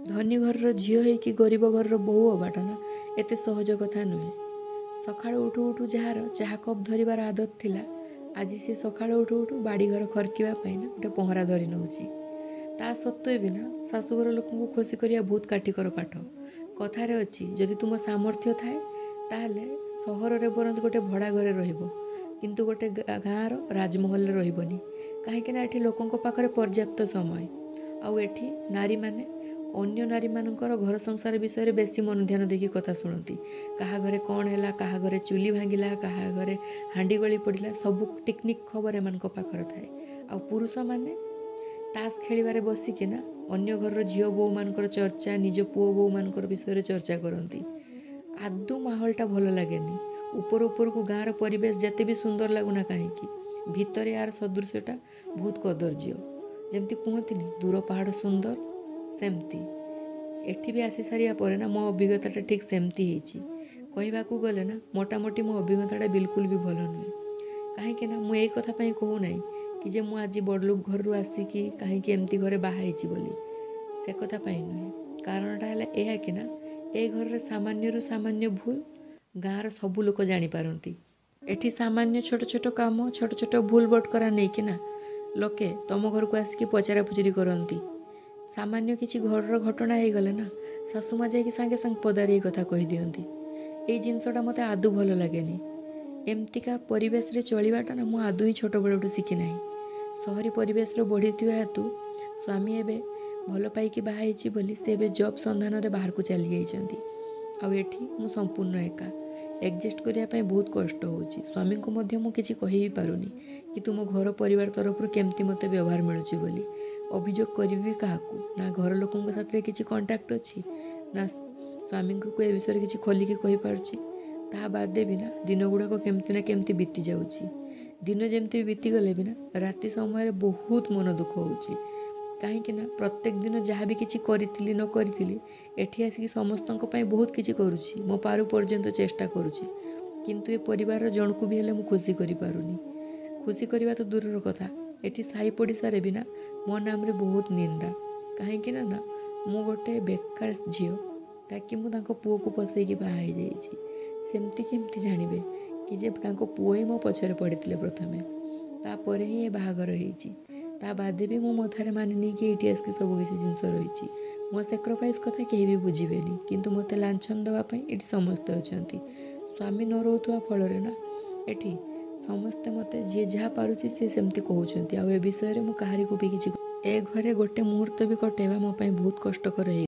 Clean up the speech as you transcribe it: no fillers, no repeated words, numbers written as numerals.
ଧନୀ ଘରର ଝିଅ ହେଇକି ଗରିବ ଘରର ବୋହୂ ହେବାଟା ନା ଏତେ ସହଜ କଥା ନୁହେଁ। ସକାଳୁ ଉଠୁ ଉଠୁ ଯାହାର ଚାହା କପ୍ ଧରିବାର ଆଦତ ଥିଲା, ଆଜି ସେ ସକାଳୁ ଉଠୁ ଉଠୁ ବାଡ଼ିଘର ଖରକିବା ପାଇଁ ନା ଗୋଟେ ପହଁରା ଧରି ନେଉଛି। ତା ସତ୍ତ୍ୱେ ବି ନା ଶାଶୁଘର ଲୋକଙ୍କୁ ଖୁସି କରିବା ବହୁତ କାଠିକର ପାଠ। କଥାରେ ଅଛି, ଯଦି ତୁମ ସାମର୍ଥ୍ୟ ଥାଏ ତାହେଲେ ସହରରେ ବରଂ ଗୋଟେ ଭଡ଼ା ଘରେ ରହିବ, କିନ୍ତୁ ଗୋଟେ ଗାଁର ରାଜମହଲରେ ରହିବନି। କାହିଁକିନା ଏଠି ଲୋକଙ୍କ ପାଖରେ ପର୍ଯ୍ୟାପ୍ତ ସମୟ, ଆଉ ଏଠି ନାରୀମାନେ ଅନ୍ୟ ନାରୀମାନଙ୍କର ଘର ସଂସାର ବିଷୟରେ ବେଶୀ ମନ ଧ୍ୟାନ ଦେଇକି କଥା ଶୁଣନ୍ତି। କାହା ଘରେ କ'ଣ ହେଲା, କାହା ଘରେ ଚୁଲି ଭାଙ୍ଗିଲା, କାହା ଘରେ ହାଣ୍ଡି ଗଳି ପଡ଼ିଲା, ସବୁ ଟିକ୍ନିକ୍ ଖବର ଏମାନଙ୍କ ପାଖରେ ଥାଏ। ଆଉ ପୁରୁଷମାନେ ତାସ୍ ଖେଳିବାରେ ବସିକିନା ଅନ୍ୟ ଘରର ଝିଅ ବୋହୂମାନଙ୍କର ଚର୍ଚ୍ଚା, ନିଜ ପୁଅ ବୋହୂମାନଙ୍କର ବିଷୟରେ ଚର୍ଚ୍ଚା କରନ୍ତି। ଆଦୌ ମାହୋଲଟା ଭଲ ଲାଗେନି। ଉପର ଉପରକୁ ଗାଁର ପରିବେଶ ଯେତେ ବି ସୁନ୍ଦର ଲାଗୁନା କାହିଁକି, ଭିତରେ ଏହାର ସଦୃଶ୍ୟଟା ବହୁତ କଦର୍ଯ୍ୟ। ଯେମିତି କୁହନ୍ତିନି ଦୂର ପାହାଡ଼ ସୁନ୍ଦର, ସେମିତି ଏଠି ବି ଆସି ସାରିବା ପରେ ନା ମୋ ଅଭିଜ୍ଞତାଟା ଠିକ୍ ସେମିତି ହେଇଛି। କହିବାକୁ ଗଲେ ନା ମୋଟାମୋଟି ମୋ ଅଭିଜ୍ଞତାଟା ବିଲକୁଲ ବି ଭଲ ନୁହେଁ। କାହିଁକି ନା ମୁଁ ଏଇ କଥା ପାଇଁ କହୁନାହିଁ କି ଯେ ମୁଁ ଆଜି ବଡ଼ଲୋକ ଘରରୁ ଆସିକି କାହିଁକି ଏମିତି ଘରେ ବାହା ହେଇଛି ବୋଲି, ସେ କଥା ପାଇଁ ନୁହେଁ। କାରଣଟା ହେଲା ଏହା କି ନା ଏ ଘରର ସାମାନ୍ୟରୁ ସାମାନ୍ୟ ଭୁଲ ଗାଁର ସବୁ ଲୋକ ଜାଣିପାରନ୍ତି। ଏଠି ସାମାନ୍ୟ ଛୋଟ ଛୋଟ କାମ, ଛୋଟ ଛୋଟ ଭୁଲ ବଟକରା ନେଇକିନା ଲୋକେ ତୁମ ଘରକୁ ଆସିକି ପଚରା ପଚରି କରନ୍ତି। ସାମାନ୍ୟ କିଛି ଘରର ଘଟଣା ହେଇଗଲେ ନା ଶାଶୁମା ଯାଇକି ସାଙ୍ଗେ ସାଙ୍ଗେ ପଦାରେ ଏଇ କଥା କହିଦିଅନ୍ତି। ଏଇ ଜିନିଷଟା ମୋତେ ଆଦୌ ଭଲ ଲାଗେନି। ଏମିତିକା ପରିବେଶରେ ଚଳିବାଟା ନା ମୁଁ ଆଦୌ ହିଁ ଛୋଟବେଳଠୁ ଶିଖିନାହିଁ। ସହରୀ ପରିବେଶରେ ବଢ଼ିଥିବା ହେତୁ ସ୍ୱାମୀ ଏବେ ଭଲ ପାଇକି ବାହା ହେଇଛି ବୋଲି ସେ ଏବେ ଜବ୍ ସନ୍ଧାନରେ ବାହାରକୁ ଚାଲି ଯାଇଛନ୍ତି। ଆଉ ଏଠି ମୁଁ ସମ୍ପୂର୍ଣ୍ଣ ଏକା, ଆଡ଼ଜଷ୍ଟ କରିବା ପାଇଁ ବହୁତ କଷ୍ଟ ହେଉଛି। ସ୍ୱାମୀଙ୍କୁ ମଧ୍ୟ ମୁଁ କିଛି କହି ବି ପାରୁନି କି ତୁମ ଘର ପରିବାର ତରଫରୁ କେମିତି ମୋତେ ବ୍ୟବହାର ମିଳୁଛି ବୋଲି। ଅଭିଯୋଗ କରିବି କାହାକୁ? ନା ଘର ଲୋକଙ୍କ ସାଥିରେ କିଛି କଣ୍ଟାକ୍ଟ ଅଛି, ନା ସ୍ୱାମୀଙ୍କୁ ଏ ବିଷୟରେ କିଛି ଖୋଲିକି କହିପାରୁଛି। ତା ବାଦେ ବି ନା ଦିନ ଗୁଡ଼ାକ କେମିତି ନା କେମିତି ବିତି ଯାଉଛି। ଦିନ ଯେମିତି ବି ବିତିଗଲେ ବି ନା ରାତି ସମୟରେ ବହୁତ ମନ ଦୁଃଖ ହେଉଛି। କାହିଁକି ନା ପ୍ରତ୍ୟେକ ଦିନ ଯାହା ବି କିଛି କରିଥିଲି ନ କରିଥିଲି, ଏଠି ଆସିକି ସମସ୍ତଙ୍କ ପାଇଁ ବହୁତ କିଛି କରୁଛି, ମୋ ପାରୁ ପର୍ଯ୍ୟନ୍ତ ଚେଷ୍ଟା କରୁଛି, କିନ୍ତୁ ଏ ପରିବାରର ଜଣକୁ ବି ହେଲେ ମୁଁ ଖୁସି କରିପାରୁନି। ଖୁସି କରିବା ତ ଦୂରର କଥା, ଏଠି ସାହି ପଡ଼ିଶାରେ ବି ନା ମୋ ନାମରେ ବହୁତ ନିନ୍ଦା। କାହିଁକି ନା ନା ମୁଁ ଗୋଟେ ବେକାର ଝିଅ, ତାକି ମୁଁ ତାଙ୍କ ପୁଅକୁ ପସେଇକି ବାହା ହେଇଯାଇଛି। ସେମିତି କେମିତି ଜାଣିବେ କି ଯେ ତାଙ୍କ ପୁଅ ହିଁ ମୋ ପଛରେ ପଡ଼ିଥିଲେ ପ୍ରଥମେ, ତାପରେ ହିଁ ଏ ବାହାଘର ହେଇଛି। ତା ବାଦେ ବି ମୁଁ ମଥାରେ ମାନି ନେଇକି ଏଇଠି ଆସିକି ସବୁ କିଛି ଜିନିଷ ରହିଛି। ମୋ ସାକ୍ରିଫାଇସ୍ କଥା କେହି ବି ବୁଝିବେନି, କିନ୍ତୁ ମୋତେ ଲାଞ୍ଛନ ଦେବା ପାଇଁ ଏଠି ସମସ୍ତେ ଅଛନ୍ତି। ସ୍ୱାମୀ ନ ରହୁଥିବା ଫଳରେ ନା ଏଠି ସମସ୍ତେ ମୋତେ ଯିଏ ଯାହା ପାରୁଛି ସିଏ ସେମିତି କହୁଛନ୍ତି। ଆଉ ଏ ବିଷୟରେ ମୁଁ କାହାରିକୁ ବି କିଛି, ଏ ଘରେ ଗୋଟେ ମୁହୂର୍ତ୍ତ ବି କଟେଇବା ମୋ ପାଇଁ ବହୁତ କଷ୍ଟକର ହେଇଗଲା।